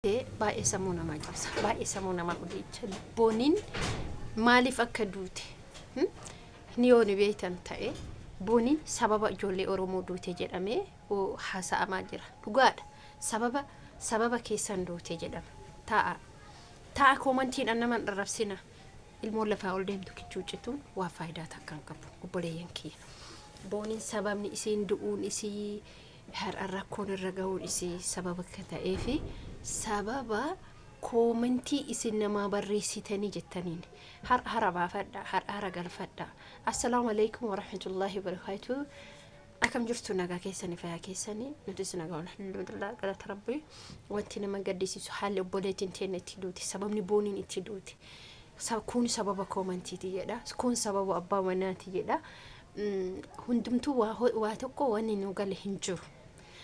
Baay'ee sammuu namaa cabsa. Baay'ee sammuu namaa hojjecha. Booniin maaliif akka duute ni yoo ni beektan ta'e, Booniin sababa ijoollee Oromoo duute jedhamee haasa'amaa jira. Dhugaadha. Sababa keessan duute jedhama. Taa'a. Taa'a, koomantiidhaan nama hin arrabsina. Ilmoon lafaa ol deemtu kichuu cituun waa faayidaa takka hin qabu. Obboleeyyan kiyya. Booniin sababni isiin du'uun isii, har'a rakkoon irra gahuun isii sababa akka ta'ee fi sababa koomantii isin namaa barreessitanii jettaniin har'a hara baafadha, har'a hara galfadha. Assalaamu alaikum warahmatullaahi wabarakaatuh. Akkam jirtu? Nagaa keessanii? Fayyaa keessanii? Nutis nagaa, alhamdulillah, galata Rabbii. Wanti nama gaddisiisu haalli obboleettiin teenya itti duute, sababni Booniin itti duute, kun sababa koomantiiti jedha, kun sababa abbaa manaati jedha. Hundumtuu waa tokko wanni nu gale hin jiru.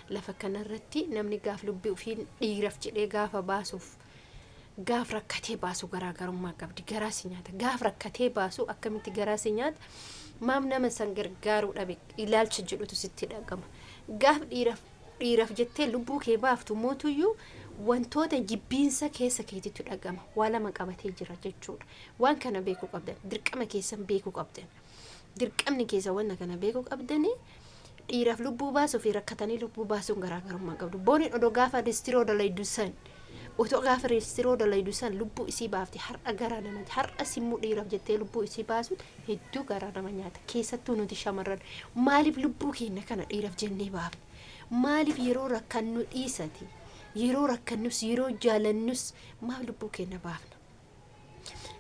Lafa kanarratti namni gaaf lubbii ofiin dhiiraf jedhee gaafa baasuuf, gaaf rakkatee baasu garaagarummaa qabdi. Garaa si nyaata. Gaaf rakkatee baasu akkamitti garaa si nyaata? Maam nama san gargaaruu dhabe ilaalcha jedhutu sitti dhagama. Gaaf dhiiraf jettee lubbuu kee baaftu mootuyyuu wantoota jibbiinsa keessa keetitti dhagama. Waa lama qabatee jira jechuudha. Waan kana beekuu qabdan. Dirqama keessan beekuu qabdan. Dirqamni keessa wanna kana beekuu qabdanii, dhiiraaf lubbuu baasuu fi rakkatanii lubbuu baasuun garaagarummaa qabdu. Booniin odoo gaafa listiroo dalaydu san, otoo gaafa listiroo dalaydu san lubbuu isii baafte, har'a garaa nama, har'a simmuu dhiiraaf jettee lubbuu isii baasuun hedduu garaa nama nyaata. Keessattuu nuti shamarran maaliif lubbuu keenya kana dhiiraaf jennee baafne? Maaliif yeroo rakkannu dhiisati? Yeroo rakkannus, yeroo jaalannus maaf lubbuu keenya baafna?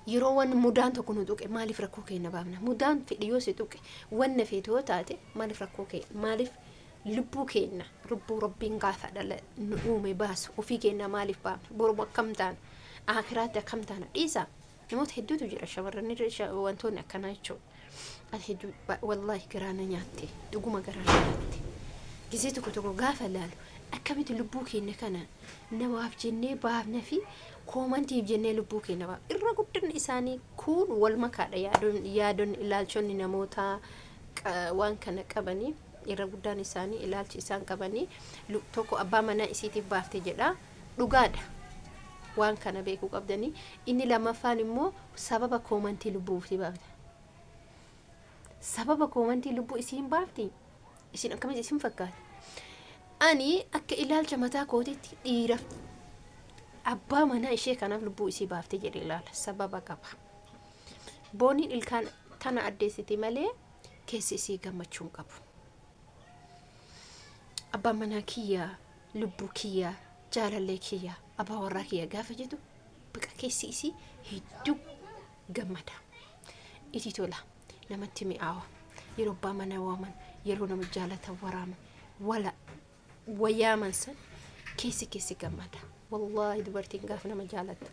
Yeroo waan mudaan tokko nu tuqe maaliif rakkoo keenya baafna? Mudaan fedhi yoo si tuqe, wanna feetu yoo taate, maaliif rakkoo keenya, maaliif lubbuu keenya, lubbuu Rabbiin gaafa dhala nu uume baasu ofii keenya maaliif baafna? Boru akkam taana? Akiraatti akkam taana? Dhiisa. Namoota hedduutu jira, shamarran wantoonni akkanaa jechuudha. Ati hedduu wallaahi garaa na nyaatte, dhuguma garaa na nyaatte. Gisee tokko tokko gaafa laalu akkamitti lubbuu keenya kana namaaf jennee baafna fi koomantiif jennee lubbuu keenya baafna? Irra guddinni isaanii kun wal makaadha. Yaadonni ilaalchonni namoota waan kana qabanii, irra guddaan isaanii ilaalchi isaan qabanii, tokko abbaa manaa isiitiif baafte jedha. Dhugaadha. Waan kana beekuu qabdanii. Inni lammaffaan immoo sababa koomantii lubbuu ofii baafte. Sababa koomantii lubbuu isiin baafti. Isin akkamitti isin fakkaata? Ani akka ilaalcha mataa kootiitti dhiiraaf, abbaa manaa ishee kanaaf lubbuu isii baafte jedhee ilaala. Sababa qaba. Booniin ilkaan tana addeessiti malee keessi isii gammachuu hin qabu. Abbaan manaa kiyyaa, lubbuu kiyyaa, jaalallee kiyyaa, abbaa warraa kiyya gaafa jedhu baqa keessi isii hedduu gammada. Iti tola. Namatti mi'aawa. Yeroo abbaa manaa waaman, yeroo nama jaalatan waraaman, wala wayaaman san keessi gammada. Wallaahi, dubartiin gaafa nama jaalattu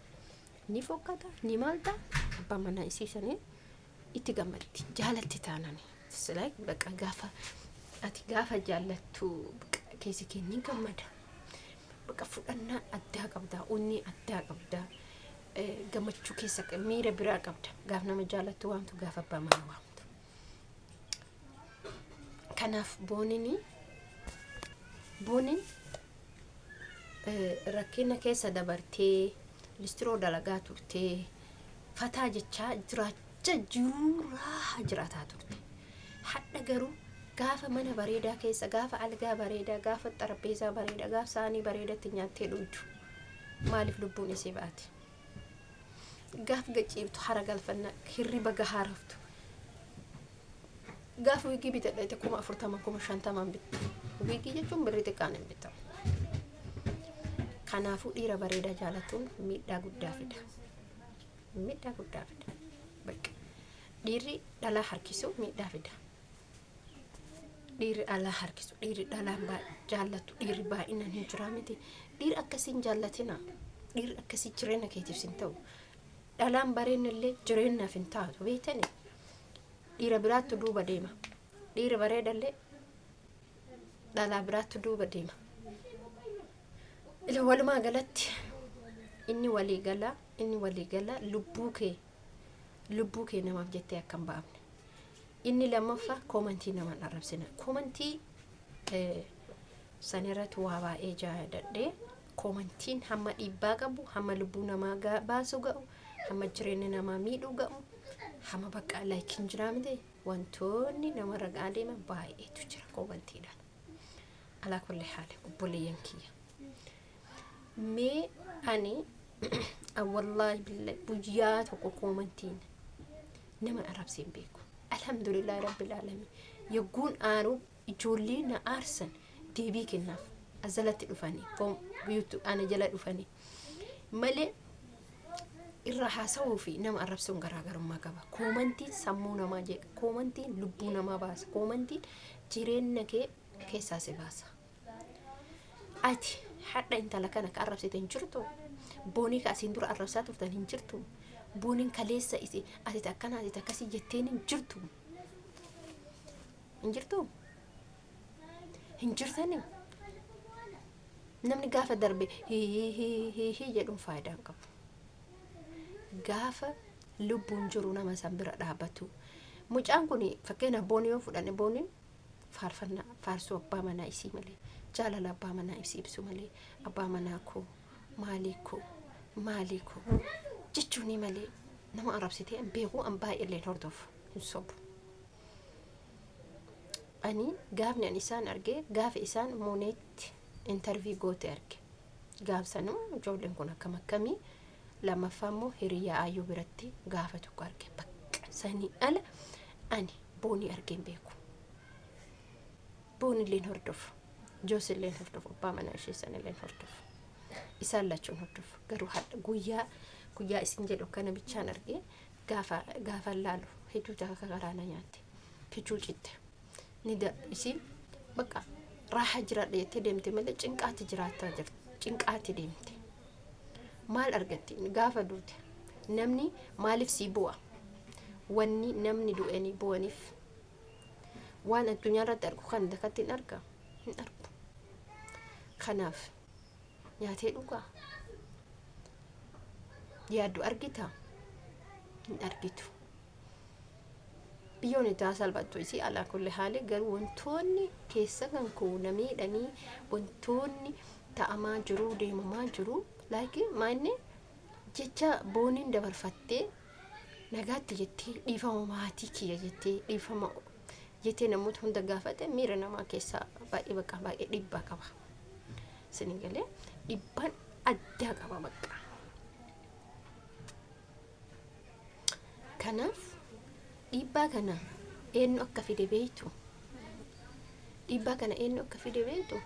ni fokkata, ni maalta, abbaa manaa isii sanii itti gammaddi. Jaalatti taanani. It's like baqa gaafa ati gaafa jaallattu baqa keessi kee ni gammada. Baqa fudhannaa addaa qabda, onnee addaa qabda. Gammachuu keessa miira biraa qabda. Gaaf nama jaallattu waamtu, gaafa abbaa manaa waamtu. Kanaaf booniin rakkina keessa dabartee, listiroo dalagaa turtee, fataa jechaa jiraachaa jiruuraa jiraataa turte. Hadha garuu gaafa mana bareedaa keessa, gaafa algaa bareedaa, gaafa xarapheezaa bareedaa, gaafa saanii bareedatti nyaattee dhugdu maaliif lubbuun isii baate? Gaaf gaciiftu, hara galfannaa, hirriba gahaa raftu. Gaafa wiigii bitadha 40,000, 50,000 bittu. Wiigii jechuun birrii xiqqaan hin bitamu. Kanaafuu dhiira bareedaa jaalatuun miidhaa guddaa fida. Miidhaa guddaa fida. Bakka dhiirri dhalaa harkisu miidhaa fida. Dhiirri dhalaa harkisu, dhiirri dhalaan jaallatu, dhiirri baay'inaan hin jiraa miti. Dhiirri akkasii hin jaallatina. Dhiirri akkasii jireenya keetiif hin ta'u. Dhalaan bareenna illee jireenyaaf hin taatu, beektanii? Dhiira biraattu duuba deema. Dhiira bareedallee dhalaa biraattu duuba deema. Ila walumaa galatti inni walii gala lubbuu kee namaaf jettee akka hin baafne. Inni lammaffaa, koomantii namaan arrabsina. Koomantii san irratti waa baay'ee jaadadhee. Koomantiin hamma dhiibbaa qabu, hamma lubbuu namaa baasu ga'u, hamma jireenya namaa miidhuu ga'u, hamma bakka like hin jiraa miti, wantoonni namarra ga'aa deeman baay'eetu jira koomantiidhaan. Alaa kulli haala, obboleeyyan kiyya. Mee ani wallaahi billahi guyyaa tokko koomantiin nama arrabsee hin beeku. Alhamdulillah rabbil alamin. Yogguun aaruu ijoollee na aarsan deebii kennaaf azalatti dhufanii ana jala dhufanii malee irra haasawuu fi nama arrabsuun garaagarummaa qaba. Koomantiin sammuu namaa jeeqa. Koomantiin lubbuu namaa baasa. Koomantiin jireenya kee keessaa si baasa. Ati hadha intala kana ka arrabsite hin jirtu. Boonii ka asiin dura arrabsaa turtan hin jirtu. Booniin kaleessa isi ati akkana ati akkasii jetteen hin jirtu. Hin jirtu. Hin jirtani. Namni gaafa darbe hii hii hii hii jedhuun faayidaa hin qabu. Gaafa lubbuun jiru nama san bira dhaabbatu. Mucaan kun fakkeenyaaf Boonii yoo fudhanne, Booniin faarfannaa faarsuu abbaa manaa isii malee, jaalala abbaa manaa isii ibsu malee, abbaa manaa koo maalii koo maalii koo jechuuni malee nama arrabsitee hin beeku. An baay'eellee hin hordofu, hin sobu. Ani gaafni ani isaan arge, gaafa isaan mooneetti interview goote arge. Gaaf sanuu ijoolleen kun akkam akkamii. Lammaffaa immoo hiriyaa Aayyuu biratti gaafa tokko arge. Bakka sanii ala ani Boonii argee hin beeku. Boonilleen hordofu. Joosilleen hordofu. Abbaa manaa ishee sanilleen hordofu. Isaan lachuun hordofu. Garuu hadha guyyaa guyyaa isin jedhu kana bichaan argee gaafa gaafa laalu hedduu takka karaa na nyaatte. Kichuu citte. Ni da isiin bakka raaha jiraadha jettee deemte malee cinqaatti jiraattaa jirti. Cinqaatti deemte. Maal argatti gaafa duute? Namni maaliif sii bu'a? Wanni namni du'anii bu'aniif waan addunyaa irratti argu kan dakatti hin arga, hin argu. Kanaaf nyaatee dhugaa yaaddu argita, hin argitu. Biyyoon itti haa salphattu isii, alaa kulli haali garuu wantoonni keessa kan koo na miidhanii, wantoonni ta'amaa jiru, deemamaa jiru, like maanni jecha Booniin dabarfattee nagaatti jettee, dhiifama maatii kiyya jettee, dhiifama jettee namoota hunda gaafate, miira namaa keessaa baay'ee bakka baay'ee dhiibbaa qaba. Isin galee dhiibbaan addaa qaba bakka. Kanaaf dhiibbaa kana eenyu akka fide beektu? Dhiibbaa kana eenyu akka fide beektu?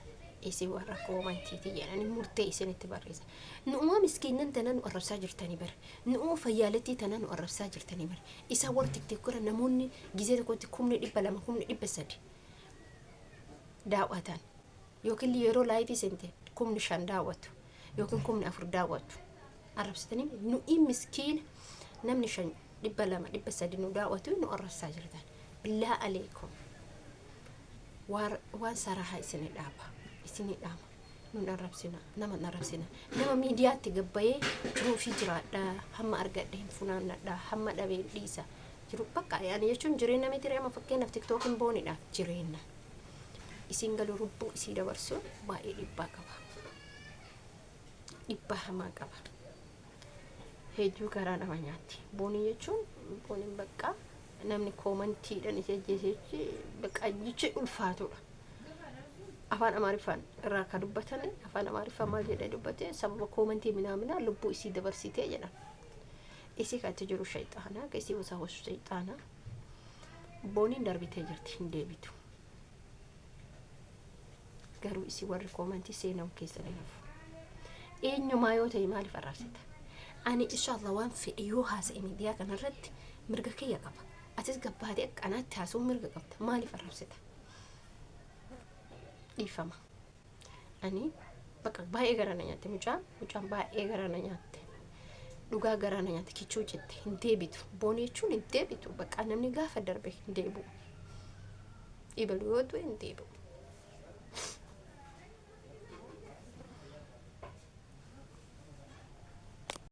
Isin warra koomantiiti jedhanii murtee isinitti barreessa. Nu'uma miskiinnan tana nu arrabsaa jirtanii bara. Nu'uma fayyaalettii tana nu arrabsaa jirtanii bara. Isa warra tiktookira namoonni gizee tokkotti 200,000, 300,000 daawwatan yookiin yeroo live seente 5,000 daawwatu yookiin 4,000 daawwatu. Arrabsitanii nu'i miskiina namni 5, 200, 300 nu daawwatu nu arrabsaa jirtan. Billaa aleekum. Waan sarahaa isinii dhaaba. Isinii dhaama. Nun arrabsina. Nama hin arrabsina. Nama miidiyaatti gabbayee jiruu fi jiraadha. Hamma argadhe hin funaannadha. Hamma dhabee hin dhiisa. Jiru bakka yaani jechuun jireenya miti amma fakkeenyaaf tiktookiin boonidha. Jireenya. Isiin galuu lubbuu isii dabarsuun baay'ee dhiibbaa qaba. Dhiibbaa hamaa qaba. Hedduu garaa nama nyaatti. Boonii jechuun booniin bakka namni koomantiidhaan isa ajjeese bakka jechi ulfaatudha. Afaan Amaariffaan irraa akka dubbatan, afaan Amaariffaan maal jedhee dubbate, sababa koomantii minaaminaa lubbuu isii dabarsitee jedhan. Isii kan itti jiru shayxaanaa, ka isii wasaawwasu shayxaanaa. Booniin darbitee jirti, hin deebitu. Garuu isii warri koomantii seenamu keessa ni hafu. Eenyumaa yoo ta'e maaliif arrabsita? Ani inshallah waan fedhe yoo haasa'e miidiyaa kanarratti mirga kiyya qaba. Atis gabbaatee akka anaatti haasa'uu mirga qabda. Maaliif arrabsita? Dhiifama. Ani bakka baay'ee garaa na nyaatte mucaan, mucaan baay'ee garaa na nyaatte. Dhugaa garaa na nyaatte, kichuu citte, hin deebitu. Boonii jechuun hin deebitu. Bakka namni gaafa darbe hin deebi'u. Ibalu yoo du'e hin deebi'u.